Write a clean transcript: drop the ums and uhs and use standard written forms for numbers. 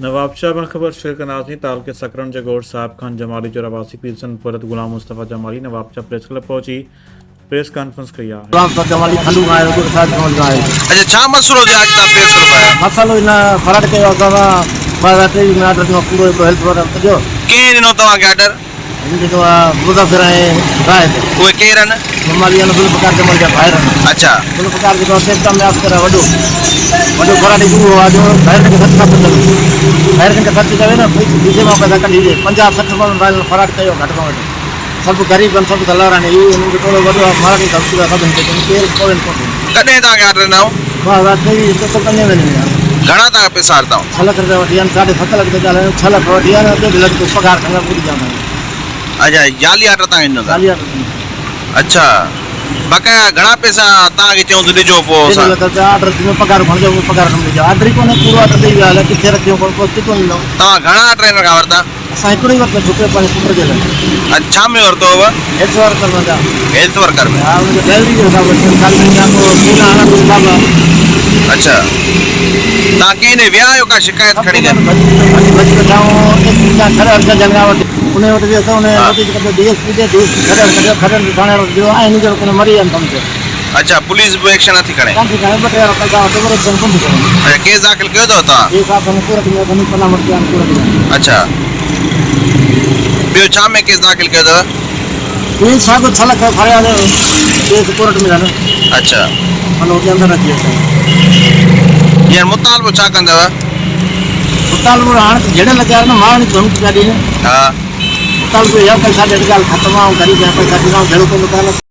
نوابشاهه مان خبر شيخ ناظمي تعلقي سڪرنڊ جي ڳوٺ صاحب خان جمالي جو رهواسي پيرسن پورهيت غلام مصطفيٰ جمالي نوابشاهه پريس ڪلب پهچي پريس ڪانفرنس ڪئي آهي. غلام مصطفيٰ جمالي کنڊو کان آيو ڳوٺ صاحب خان کان آيو. اڇا ڇا مسئلو ٿيو اڄ تان پريس ڪلب آيا. مسئلو هن فراڊ ڪيو اسان سان 2023 ۾ آرڊر ڏنو ڪوڙو هڪڙو هيلٿ ورڪر ڪڍيو. ڪنهن ڏنو توهان کي آرڊر؟ هن ڏنو آ مظفر ۽ زاهد. اهي ڪير آهن؟ جمالي آهن ذوالفقار جمالي جا ڀائر آهن. اڇا. ذوالفقار جيڪو ٽيڪٽا ۾ آفيسر آهي وڏو وڏو فراڊي اهو آهي جو ڀائرن کي سچ نٿو چوي. ڀائرن کي سچ چوي نه کيسي مان پئسا ڪڍي ڏي. 50 60 ماڻهن سان هن فراڊ ڪيو گهٽ کان گهٽ سڀ غريب آهن سڀ دلال آهن. هي هنن جو ٽولو وڏو آهي مراٺي ڌمڪي ٿا سڀني کي ڏين ڪير به پوين ڪونه ٿو. ڪڏهن توهان کي آرڊر ڏنائون؟ 2023 چوٿون پنجين مهيني ۾ آيو. گهڻا توهان کان پئسا ورتائون؟ ڇهه لک رپيا وٺي آيا آهن، ساڍي ست لک ته ڳالهايو، ڇهه لک وٺي آيا آهن، ڏيڍ لک تون پگهار کڻي وڃ، ٻڏي جان. اڇا جعلي آرڊر توهان کي ڏنو اٿن؟ جعلي آرڊر ڏنو. اڇا بقايا گهڻا پئسا توهان کي چيائون ته ڏجو پوء ڏيڍ اسان. لک رپيا آرڊر ڏنو، پگهار کڻجو، پوء پگهار کڻي ڏجو. آرڊر ئي ڪونهي، ڪوڙو آرڊر ڏئي ويا، الائي ڪٿي رکيو ڪونه، پوء ڪٿو ڏنو. توهان گهڻا آرڊر هنن کان ورتا؟ اسان هڪڙو ئي ورتو ڇوڪري پنهنجي پٽ جي لاء. اڇا ڇا ۾ ورتو هو؟ هيلٿ ورڪر ۾ جا. Health worker ۾. ها ان جو ڊليوري جو حساب وٺي سال ۾ جا پوء سينا هڻڻ جو حساب آهي. اڇا توهان ڪنهن ڏي ويا آهيو ڪا شڪايت کڻي ڪري؟ ڀڄي ڀڄي ڀڄي ويٺا آهيون ايس پي کان کڙ هرکا جنگا وٽ ان وٽ ويس ان نوٽيس ڪڍيو ڊي ايس پي ڏي ڊي ايس پي کڙ ڪڍيو کڙن به ٿاڻي وٽ ويو ۽ جهڙو ڪونه مري ويا آهن سمجهه. اڇا پوليس به ايڪشن نٿي کڻي. ڪانه ٿي کڻي ٻه ٽي هزار پئسا وٺي وري ايڪشن ڪونه ٿي کڻي. اڇا ڪيس داخل ڪيو اٿو توهان؟ ڪيس آ ڪورٽ ۾ وڃي پنا وٺي آيا آهن ڪورٽ ۾. اڇا ٻيو ڇا ۾ ڪيس داخل ڪيو اٿو؟ ڪيس ساڳيو ڇهه لک فرياد ڪيس ڪورٽ ۾ هلي. اڇا. مطلب اتي اندر اچي ويس. هينئر مطالبو ڇا ڪندؤ؟ مطالبو هاڻ ته جهيڙي لڳا آهن ماڻهن کي ڌمڪي پيا ڏين. ها. مطالبو اهو پئسا ڏيڻ ڳالهه ختم آ آئون غريب آهيان پئسا ڏيندو جهيڙو ڪونه ڪرڻ.